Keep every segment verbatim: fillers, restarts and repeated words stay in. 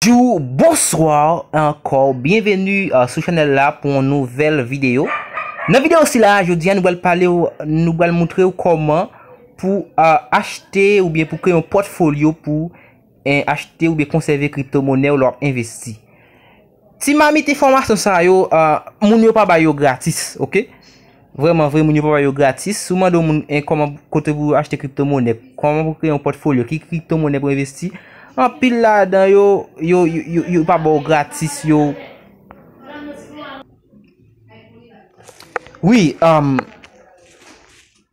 Bonjou, bonswa ankò, byenveni uh, sou chanèl la pou yon nouvèl videyo. Nan videyo sila, jodi a nou pral pale w, nou pral montre w kòman pou uh, achte oubyen pou kreye yon pòtfolyo pou eh, achte oubyen konsève kriptomonè w lè w ap envesti. Ti mamit enfòmasyon sa yo, uh, moun yo pa bay yo gratis, ok? Vrèman vre, moun yo pa bay yo gratis. Si w mande yon moun eh, kòman kote pou achte kriptomonè, kòman pou kreye yon pòtfolyo, ki kriptomonè pou envesti, anpil ladan yo, yo, yo, yo, yo pa ba w gratis, yo. Wi, um,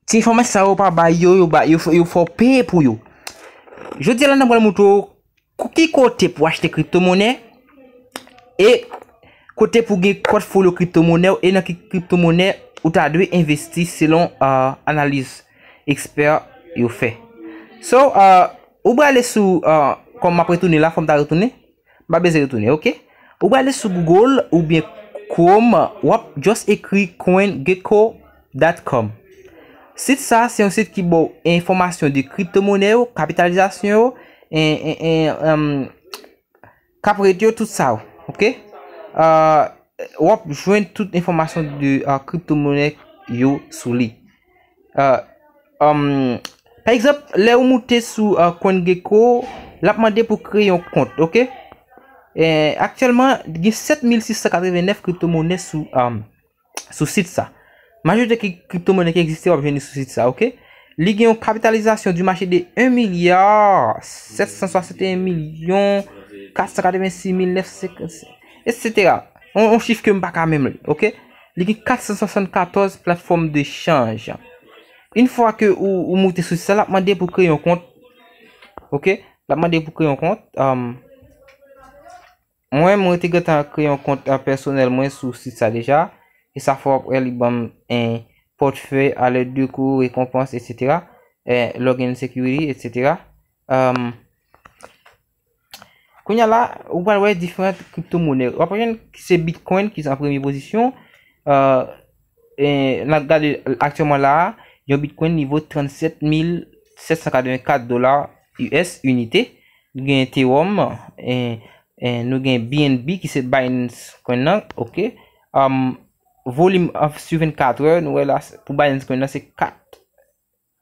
ti enfòmasyon sa yo pa bay yo, yo, ba, yo, yo fè w peye pou yo. Jodi a la, n ap pral montre w ki kote pou achte kriptomonè e kote pou gen pòtfolyo kriptomonè w e nan ki kriptomonè ou ta dwe envesti selon uh, analiz ekspè yo fè. So, uh, ou prale sou, uh, kòm m ap retounen la, fò m ta retounen. M pa bezwen retounen, ok? Ou prale sou Google oubyen Chrome, w ap just ekri coin gecko dot com. Sit sa se yon sit ki ba w enfòmasyon de kriptomonè yo, kapitalizasyon yo, en, en, en, um, cap rate yo, tout sa yo, ok? Uh, w ap jwenn tout enfòmasyon de uh, kriptomonè yo sou li. Uh, um, pa egzanp, lè ou moute sou uh, CoinGecko, l ap mande pou kreye yon kont, ok? Eh, aktyèlman, gen sèt mil sis san katreven nèf kriptomonè sou, um, sou sit sa. Majorite ki kriptomonè ki egziste, w ap jwenn li sou sit sa, ok? Li gen yon kapitalizasyon di mache de un milya sèt san swasanteyen milyon kat san katrevensis mil nèf san senkannsenk, etsetera. On, on chif ke m pa ka menm li, ok? Li gen kat san swasannkatòz platfòm de chanj. Yon fwa ke ou, ou moute sou sit sa, l ap mande pou kreye yon kont, ok? L ap mande pou kreye yon kont. Um, Mwen, mwen te gentan kreye yon kont uh, pèsonèl mwen sou sit sa deja. E sa fè w ap wè li ban m en pòtfèy, alèd de kou, rekonpans, etsetera. Eh, login security, etsetera. Um, kounye a la, ou pral wè diferan kriptomonè. W ap jwenn se Bitcoin ki an premye pozisyon. Uh, eh, n ap gade aktyèlman la, yon Bitcoin li vo trannsèt mil sèt san katrevenkat dola U S inite. Gen Ethereum, eh, eh, nou gen B N B ki se Binance Coin nan, ok. Um, volim an, sou vennkatrè, nou wè la pou Binance Coin nan se kat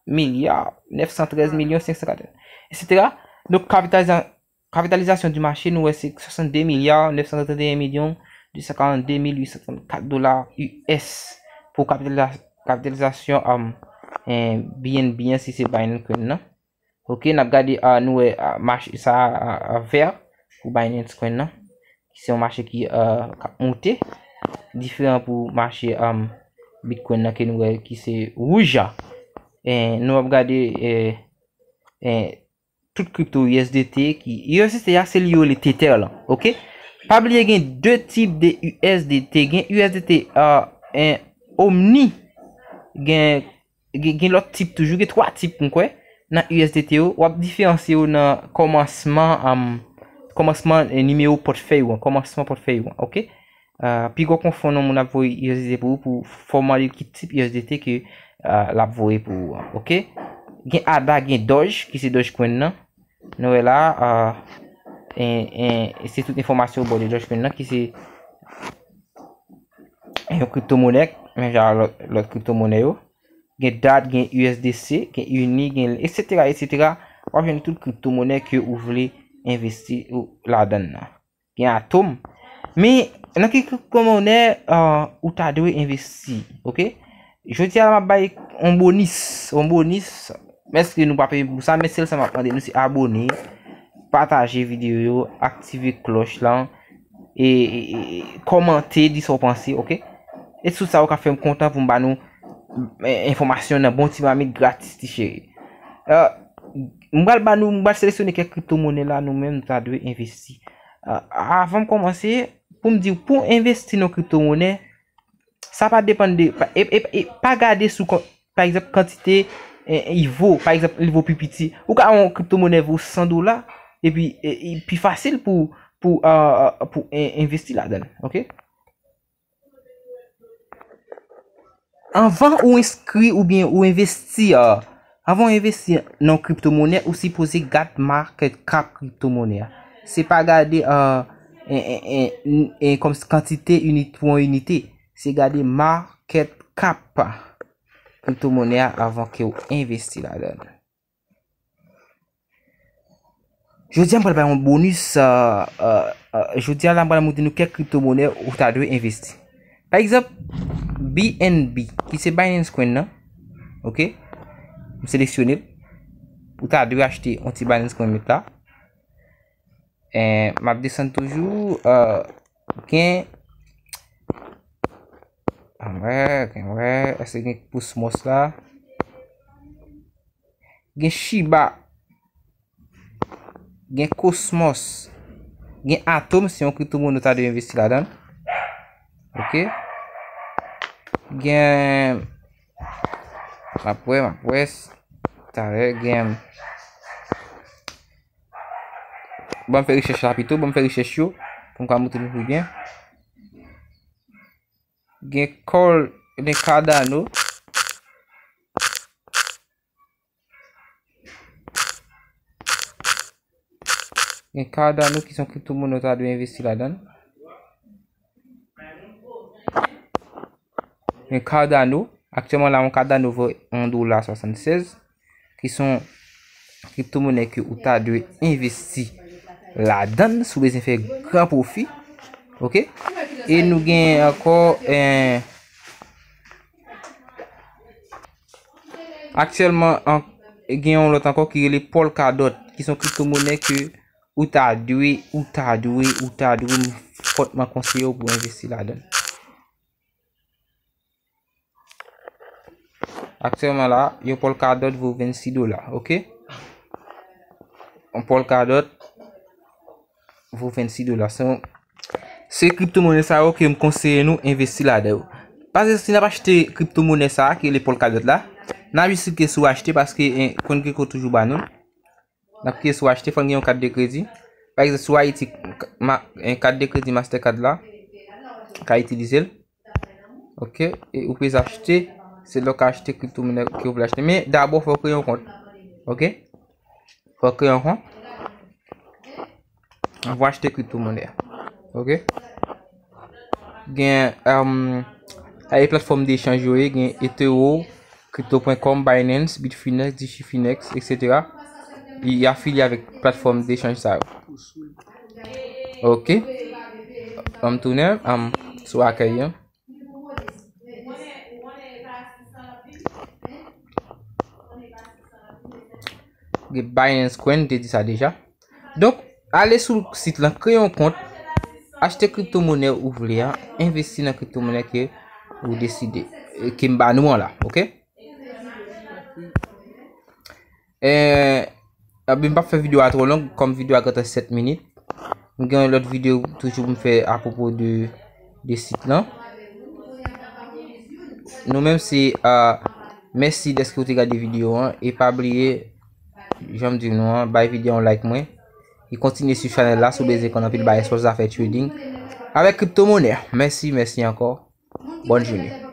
milya nèf san trèz milyon senk san katreven, etsetera. Donk, kapitaliza-, kapitalizasyon di mache, nou wè se swasanndde milya nèf san trannteyen milyon de san karannde mil uit san trannkat dola U S pou kapitaliza-, kapitalizasyon um, eh, B N B an, si se Binance Coin nan. Ok, n ap gade, ah, nou wè, ah, mache sa a, ah, vè pou Binance Coin nan, ki se yon mache ki, ah, k ap monte, diferan pou mache, um, Bitcoin nan ke nou wè ki se wouj a. E nou ap gade, eh, eh, tout kripto U S D T ki, U S D T a se li yo rele Tether lan, ok? Pa bliye gen de tip de U S D T, gen U S D T, ah, eh, Omni, gen gen, gen lòt tip toujou, gen twa tip m kwè nan U S D T yo. W ap diferansye yo nan kòmansman, um, kòmansman eh, nimewo pòtfèy ou an, kòmansman pòtfèy ou an, ok? Uh, pi gwo konfyon nan moun ap voye U S D T pou ou, pou fòmale ki tip U S D T ke uh, l ap voye pou ou an, ok? Gen ada, gen Doge, ki se Dogecoin nan. Nou wè la, uh, en, en, se tout enfòmasyon bò de Dogecoin nan, ki se yon kriptomonè, men jan lòt, lòt kriptomonè yo. Gen dad, gen U S D C, gen uni, gen etsetera, etsetera. W ap jwenn tout kriptomonè ke ou vle envesti ou ladan l nan. Gen Atom. Men, nan ki kriptomonè uh, ou ta dwe envesti, ok? Jodi a, m ap bay yon bonis, yon bonis. Mèsi nou pa peye pou sa, men sèl sa m ap mande nou se abone, pataje videyo yo, aktive klòch lan, e, e, e, e kòmante, di sa w panse, ok? E sou sa, ou ka fè m kontan pou m ba nou eh, enfòmasyon nan bon ti mamit gratis, ti cheri. Eh, m pral ba nou, m pral seleksyone kèk kriptomonè la, nou menm, nou ta dwe envesti. Eh, avan m kòmanse, pou m di w, pou w envesti nan kriptomonè, sa pa depann de, pa, e, e, e, pa gade sou, pa egzanp, kantite eh, i vo. Pa egzanp, li vo pi piti. Ou ka wè yon kriptomonè vo san dola, epi eh, e pi fasil pou, pou, eh, pou en- envesti ladan l, ok? Anvan ou enskri oubyen ou envesti, ah, anvan ou envesti nan yon kriptomonè, ou sipoze gad market cap kriptomonè a. Se pa gade uh, en, en, en, en, kòm kantite init pou yon inite. Se gade market cap kriptomonè a avan ke w envesti ladan l. Jodi a, m pral bay yon bonis. Uh, uh, uh, jodi a, la, m pral montre nou kèk kriptomonè ou ta dwe envesti. Pa egzanp, B N B, ki se Binance Coin nan. Ok? M seleksyone l. Ou ta dwe achte yon ti Binance Coin met la. Eh, m ap desann toujou. Uh, gen. Ann wè, gen wè. Èske gen Cosmos la? Gen Shiba. Gen Cosmos. Gen Atom, se yon kriptomonè ou ta dwe envesti ladan l. Ok. Gen, m ap wè, m ap wè. Talè gen. Ban m fè rechèch la pito, ban m fè rechèch yo. Pou m ka montre nou pi byen. Gen Col-, gen Cardano. Gen Cardano ki se yon kriptomonè ou ta dwe envesti ladan l. Gen Cardano, aktyèlman la, yon Cardano vo yon dola swasannsèz, ki se yon kriptomonè ke ou ta dwe envesti ladan l si w bezwen fè gran pwofi. Ok? E nou gen ankò, eh, aktyèlman, an, gen yon lòt ankò ki rele Polkadot, ki se yon kriptomonè ke ou ta dwe, ou ta dwe, ou ta dwe, m fòtman konseye w pou w envesti ladan l. Aktyèlman la, yon Polkadot vo vennsis dola, ok? Yon Polkadot vo vennsis dola. Se, se kriptomonè sa yo ke m konseye nou envesti ladan yo. Paske si n ap achte kriptomonè sa a, ki rele Polkadot la, n ap jis klike sou achte paske, eh, konn gen kote toujou ba nou. N ap klike sou achte, fò n gen yon kat de kredi. Pa egzanp, sou Ayiti, ma-, eh, kat de kredi Mastercard la, ka itilize l. Ok, e ou peze achte, se lè w ka achte kriptomonè ke w vle achte. Men dabò, fò w kreye yon kont. Ok? Fò w kreye yon kont. Pou achte kriptomonè. Ok? Gen, um, e platfòm de echanj yo ye, gen Etoro, Crypto point com, Binance, Bitfinex, Digifinex, et cetera. Li afilye avèk platfòm de echanj sa yo. Ok. An m tounen, um, sou akèy an. Gen Binance Coin, te di sa deja. Donk, ale sou sit lan, kreye yon kont, achte kriptomonè ou vle a, envesti nan kriptomonè ke ou deside, e ke m ba nou an la, ok? Eh, Ebyen, m p ap fè videyo a twò long, kòm videyo a gentan sèt minit. M gen yon lòt videyo toujou pou m fè apwopo de, de sit lan. Nou menm se, ah, mèsi dèske w te gade videyo an. E pa bliye, jan m di nou an, bay videyo an like mwen. E kontinye swiv chanèl la si w bezwen konn anpil bagay sou zafè trading avèk kriptomonè. Mèsi, mèsi ankò. Bòn jounen.